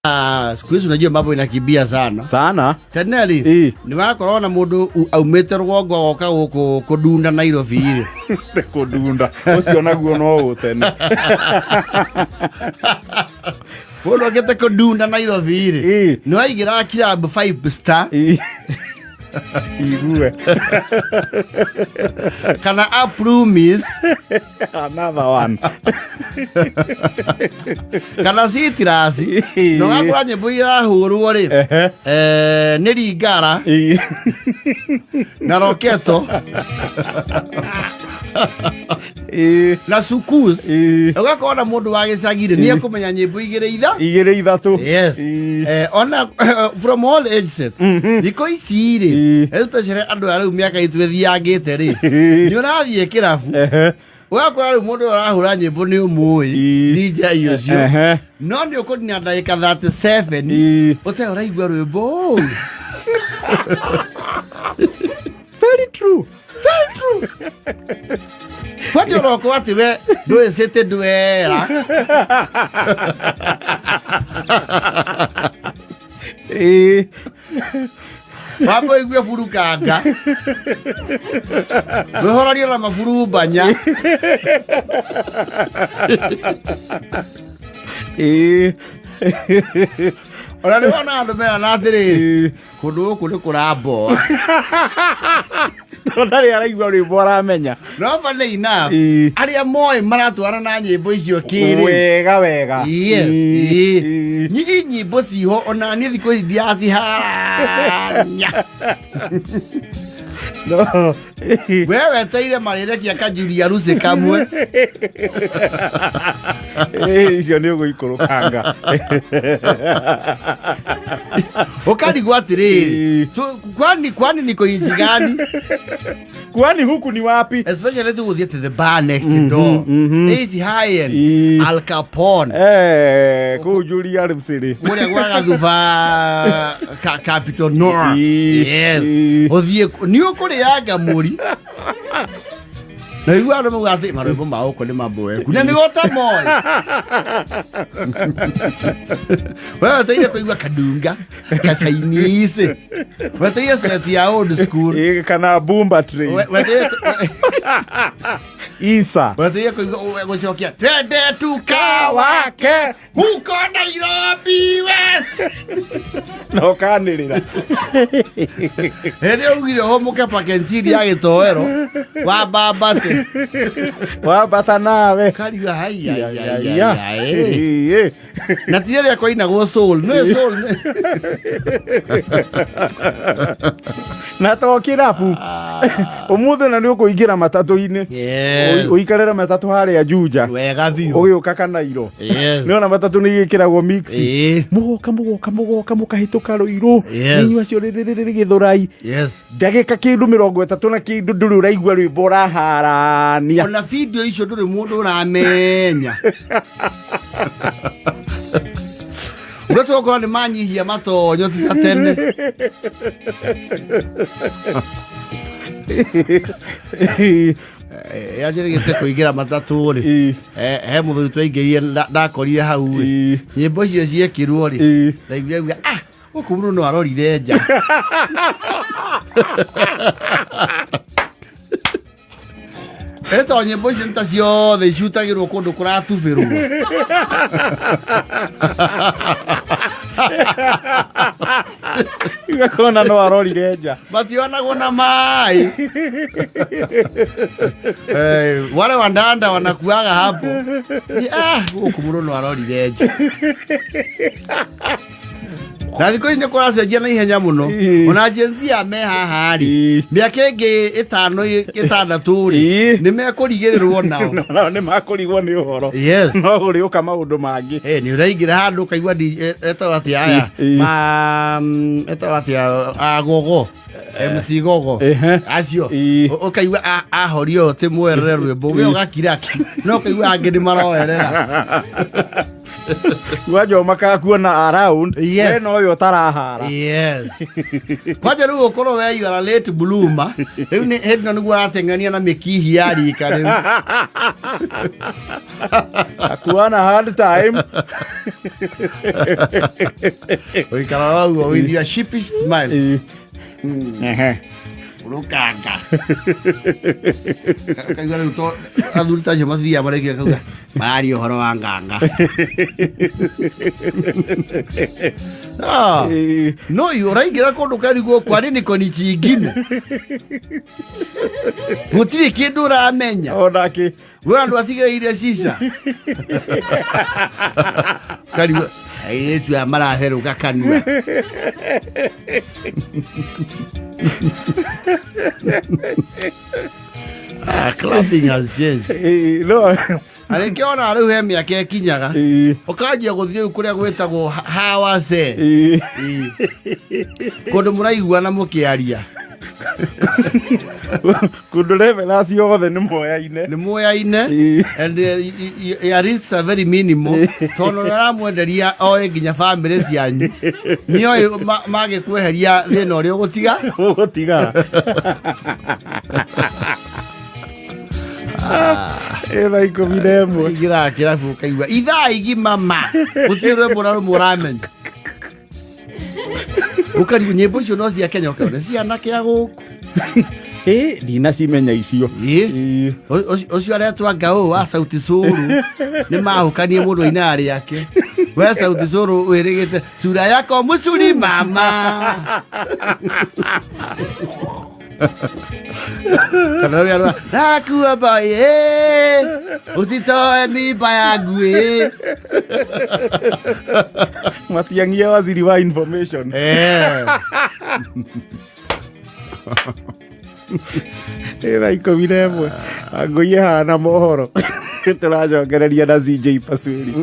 Ah, siku hizi unajua mambo inakimbia sana sana teneri Ĩ. nĩ wakorwo na mũndũ aumĩte rũgongo agoka gũkũ kũndunda Nairobi rĩ. Kũndunda ũcio naguo no ũtene. Mũndũ okĩte kũndunda Nairobi rĩ, Ĩ. nĩ waingĩraga club five star. Ĩ. Igue. Kana Aprumis. Another one. Kana Citrus, na ũgakora nyĩmbo irahũrwo rĩ, nĩ Ringara na Roketo na Sukus. Ũgakora na mũndũ wa gĩcagi rĩ, nĩ ekũmenya nyĩmbo igĩrĩ itha igĩrĩ ithatũ. Yes. Ona from all age sets, thikũ ici rĩ, especially andũ a rĩu mĩaka itũ ĩthiangĩte rĩ, nĩ ũrathiĩ kĩrabu, ũgakora rĩu mũndũ ũyũ ũrahũra nyĩmbo nĩ ũmũĩ, DJ ũcio, no nĩ ũkũnina ndagĩka 37 ũtarĩ ũraigua rwĩmbo ũũ. Very true. Very true. Kwanja ũroka atĩ we ndũrĩ city ndwera. Wamba ũigue burukanga, wĩhorarie na maburumbanya. Ona nĩ wona andũ merana atĩrĩrĩ, kũndũ gũkũ nĩ kũramboa. Tondũ ndarĩ araigua rwĩmbo aramenya. No funny enough, arĩa moĩ maratwarana na nyĩmbo icio kĩrĩu. Wega wega. Yes. Nyinyi nyĩmbo ciho ona niĩ thikũ ici ndiaciharania. No. We weteire marĩrekia kajuria rucĩ kamwe. Icio nĩ ũgũikũrũkanga. Ũkarigwo atĩrĩrĩ, kwani niko inchi gani? Kwani huku ni wapi? Especially tũgũthiĩ to the bar next door. Ici high end. Al Capone. Kũu Julia Rĩmsĩrĩ. Kũrĩa gwa gathuba Capital North. Yes. Ũthiĩ nĩ ũkũrĩanga mũri. Na igua andũ mauga atĩ marwĩmbo ma gũkũ nĩ maboeku. Na nĩgo ũtamoĩ. We weteire kũigua kadunga ka Chinese. Weteire set ya old school. Kana Bumba train. Isa. Weteire kũigua gũcokia twende tukawake huko Nairobi West. Na ũkanĩrĩra. Hĩndĩ ĩyo ugire ũhũmũke pakenchiri ya gĩtoero wambambate. Wambata nawe. Kariga haiya Ya, ya ya, ya ya. ya. Na ti rĩrĩa kwainagwo soul. Nĩ soul. Na to kĩrabu. Ũmũthĩ na nĩ ũkũingĩra matatũ-inĩ. Yes. Ũikarĩre matatũ harĩa Juja. Wega biũ. Ũgĩũka Kanairo. Yes. Nĩ ona matatũ nĩ igĩkĩragwo mix. Mũgoka mũgoka mũgoka mũkahĩtũka Rũirũ. Yes. Nĩ inyuĩ acio rĩrĩrĩrĩ Gĩthũrai. Yes. Ndagĩka kĩndũ 30 na kĩndũ ndũrĩ ũraigua rwĩmbo ũraharania. Ona video icio ndũrĩ mũndũ ũramenya. Ũrĩa tũgũkorwo nĩ manyihia matonyo ti ta tene. Yanjĩrĩgĩte kũingĩra matatũ rĩ, he mũthuri twaingĩrire ndakorire hau rĩ, nyĩmbo icio ciekĩrwo rĩ, ndaiguire auga, ah, gũkũ mũndũ no arorire nja. Ĩto nyĩmbo icio nĩ ta ciothe icutagĩrwo kũndũ kũratubĩrwo. Igakona no arorire nja. Mationagwo na maĩ. Wale wandanda wanakuaga hapo. Ah, gũkũ mũndũ no arorire nja. Na thikũ ici nĩ kũracenjia na ihenya mũno. Ona Gen Z a me haha rĩ, mĩaka ĩngĩ 5 6 rĩ, nĩ mekũrigĩrĩrwo nao. Nao nĩ makũrigwo nĩ ũhoro. Yes. No gũrĩũka maũndũ mangĩ. Nĩ ũraingĩra handũ ũkaigua etagwo atĩa aya? Etagwo atĩa agogo? MC Gogo. Acio. Ũkaigua ahoria ũyũ ti mwerere rwĩmbo, we ũgakira ki. No ũkaigua angĩ nĩ maroerera. Kwanja ũmakaga kuona around. Yes. We nowe ũtarahara. Yes, kwanja rĩu ũkorwo we you are a late bloomer, rĩu nĩ hĩndĩ ĩno nĩguo ũrateng'ania na mĩkihi ya rika rĩu. Akuana hard time. Ũikara waguo with your sheepish smile. Ĩĩ. Ehe. Rũkanga kaigua rĩu to athuri ta acio mathiaga marĩkia kauga mararia ũhoro wa nganga. Ah, Ĩĩ. no ũraingĩra kũndũ karigwo kwani niko ni chingine, gũtirĩ kĩndũ ũramenya. Onake. We andũ atigĩrĩire cica karigwo airĩtu aya maratherũka kanua. Ah, clubbing has changed. Ĩĩ, no. Arĩkĩ ona rĩu he mĩaka ĩkinyaga ũkanjia gũthiĩ rĩu kũrĩa gwĩtagwo hawase. Ĩĩ. Kũndũ mũraiguana mũkĩaria. Kũndũ level ciothe nĩ moyaine. Nĩ muoyaine. And your risks are very minimal tondũ ũrĩa ũramwenderia oĩ nginya bamĩrĩ cianyu, nĩoĩ magĩkweheria thĩna ũrĩa ũgũtiga. Ũgũtiga ĩ thaa 11. Ingĩraga kĩrabu ũkaigua ithaa igima ma gũtirĩ rwĩmbo na rũmwe ũramenya, ũkarigwo nyĩmbo icio no cia Kenya, ũkaona cianake a gũkũ. Ĩ ndinacimenya icio. Ĩ. Ĩ. Ũcio aretwa ngaũ wa Sauti Suru nĩ mahũkanie mũndũ ainaga rĩake, we Sauti Suru wĩrĩgĩte sura yako mũcuri mama kana rũrĩa rwa nakua boy usitoe mimba yangu ĩ. Matiang'ia waziri wa information. Ĩ thaa 11 angũi hana mohoro tũracokereria na CJ Pasweri.